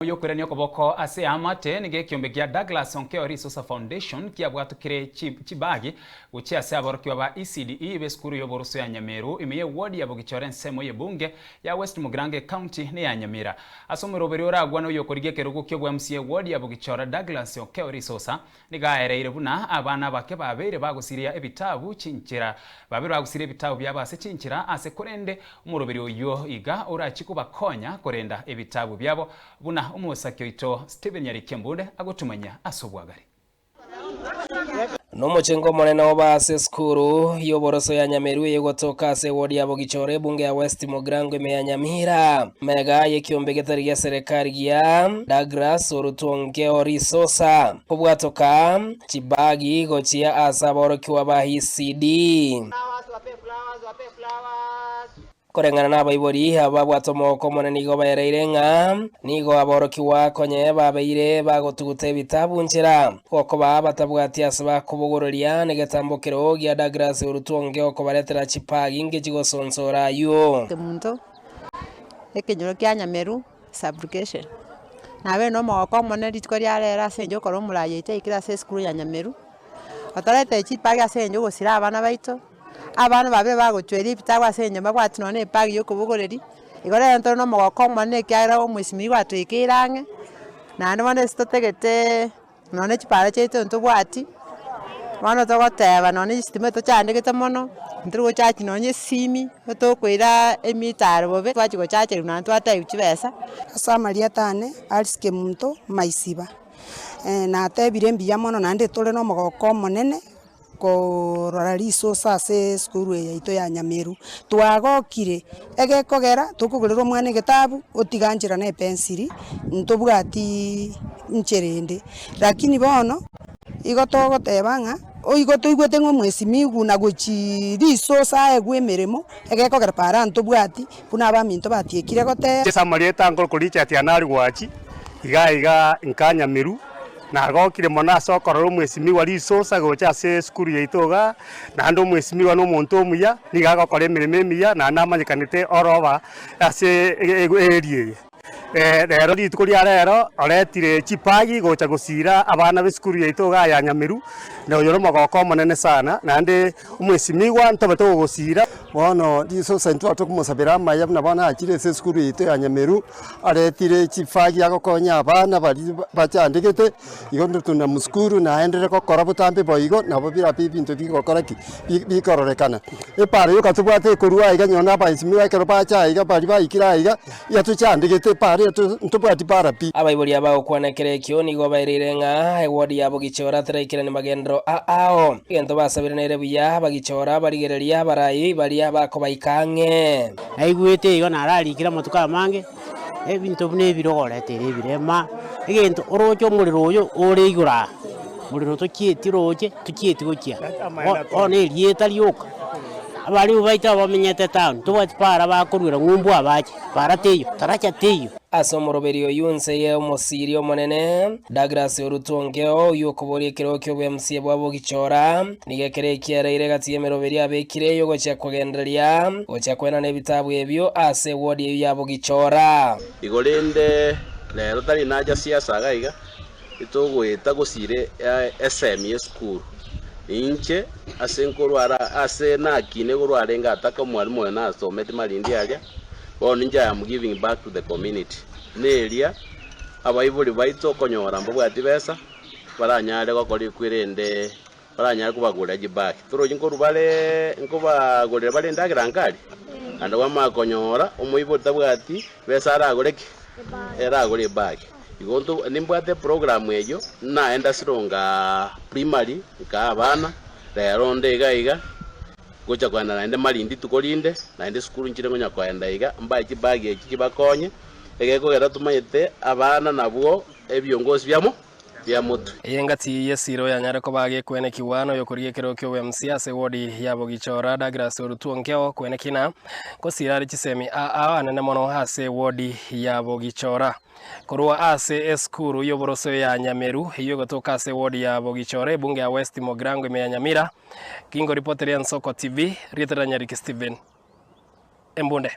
Oyokoirania okoboko ase eamate nigo ekiombe gia Douglas Onkeo Risosa Foundation kiabwatokire chibagi gochia ase aborokigwa ba ECDE b'esukuru y'oboroso ya Nyameru ime y'eward ya Bogichora ensemo y'ebunge ya West Mugirango ecounty neya Nyamira. Ase omoroberi oragwane oyokorigia ekerogo ki'obwa MCA eward ya Bogichora Douglas Onkeo Risosa Nigo aereire buna abana abake babeire bagosiria ebitabu chinchera, babeire bagosiria ebitabu biabo ase chinchera ase korende omoroberi oyio iga orachie kobakonya korenda ebitabu biabo, buna omosaki oito Stephen Nyariki Embunde agotumanyia ase obwagare. Nomochengo omonene oba ase esukuru y'oboroso ya Nyameru eyegotoka ase ewodi ya Bogichora ebunge ya West Mugirango ime ya Nyamira. Magega y'ekiombe getari gia serekari gia Douglas Orutuongeo Risosa kobwatoka chibagi gochia ase aborokigwa ba ECD. Koreng'ana nabaibori aba babwate omogoko omonene nigo baereire ng'a nigo aborokigwa konye babeire bagotuguta ebitabu nchera, gokoba batabwati ase bakobogoreria negetambo kero gia Douglas Orutuongeo kobaretera chipagi ngechigosonsora ayio. Kemunto, ekenyoro kia Nyameru sub-location. Nabere na omogoko omonene rituko ria rero ase eng'encho okora omorai oito aikire ase esukuru ya Nyameru, otoretire chibagi ase eng'encho ogosira abana baito, abana babere bagochweria ebitabu ase eng'encho mbabwati nonye na ebagi ya okobogoreria, igo rero ntore na omogoko omonene ekiagera omwesimigwa atwekeire ang'e, naende bono ase totegeteee. Nonya ne chipara chiaito ntobwati, bono togoteba nonya ne chistima tochandegete mono, ntori gochachi nonya esimi, tokoira emitaro bobe, twachia gochacherwa naende twatebiwa chibesa. Ase amarieta ane, Alice Kemunto Maisiba, natebire mbuya mono naende tore na omogoko omonene korora risosa ase esukuru eye yaito ya Nyamiru. Twagokire, egekogera tokogorera omwana egetabu, otiga nchera na epensili, ntobwatiiii nchera ende. Lakini bono, igo togoteba ng'a, oigo toigwete ng'a omwesimigwa na gochiiii risosa aegwe emeremo, egekogera para ntobwati, buna abaminto batiekire goteba. Ase amarieta nkorokwa Richard Anari Gwachi, iga iga nka Nyamiru. Nagokire mono ase okorora omwesimigwa risosa gocha ase esukuru yaito igaa, naende omwesimigwa na omonto omuya, nigo agokora emeremo emiya naende amanyekanete oroba ase area eye. Rero rituko ria rero oretire chipagi gocha gosira abana b'esukuru yaito igaa ya Nyamiru, na oyo nomogoko omonene sana, naende omwesimigwa ntobe togogosira. Bono risosa intwe tokomosabera amaya buna bono achire ase esukuru yaito ya Nyamiru. Aretire chifagi agokonya abana baria bachandegete, igo tunamshukuru naenderere gokora botambe boigo, nabo birabe ebinto bigokora ki? Bi- bikororekana. Epara yoka tobwate ekorwa aiga nonye na abaesimigwa ekero bacha aiga baria baikire aiga, iga tochandegete epara eto ntobwati para pi. Abaibori aba gokwana ekero ekio nigo baereire ng'a ewodi ya Bogichora teraikerani magenderero ao. Egento basabire nere buya Bagichora barigererie abarai baria bakobaika ang'e. Naigwete igo nararikire amatuko amange, ebinto buna ebire ogoretera ebirema, egento oroche omorero oyo ore igoro aa, morero tochieti roche, tochieti gochia, bono erieta rioka, abarimu baito aba bamenyete town, tobwati para bakoruera ng'umbu abache, para teiyo, taracha teiyo. Ase omoroberi oyio inse ye omosiiri omonene, Douglas Orutuongeo, oyio okoboria ekerogo ki'obwemca bwa Bogichora, nigo ekero ekiareire egati y'emeroberi abekire y'ogochia kogendereria gochia koenana ebitabu ebio ase ewodi eyio ya Bogichora. Igo rende rero tari nacha siasa iga iga, etogoeta gosira esemi y'esukuru. Inche ase nkorwara ase nakine korwarenge ataka omwalimu oyo nasometi marindi aria, bono inche I am giving back to the community. Neria abaibori baito okonyora mbabwati besa, baranyare gokora ekwerende baranyare kobagorera chibagi. Torochi nkorwa bare nkobagorera bare endagera nkari? Naende kwamanya konyora omoibori tabwati besa aragore ki? Aragore ebagi. Igo nto nimbwate eprogram eyio, naenda Sironga primary nkaa abana, rero onde iga iga, gocha koenda naende Malindi rituko rinde, naende esukuru nchire ngonya koenda iga, mbae chibagi echi chibakonye, egekogera tomanyete abana nabwo ebiongosi biamo bia motwe. Eye engati y'esiiro yanyare koba gekwenekigwa noyokorigia ekerogo ki'obwemc ase ewodi ya Bogichora Douglas Orutuonkeo kwenekina gosiira are chisemi aa anene mono ase ewodi ya Bogichora. Korwa ase esukuru y'oboroso ya Nyameru eyio egotoka ase ewodi ya Bogichora ebunge ya West Mugirango ime ya Nyamira, Kingoripoteria Nsoko TV, rieta ria Nyariki Stephen Embunde.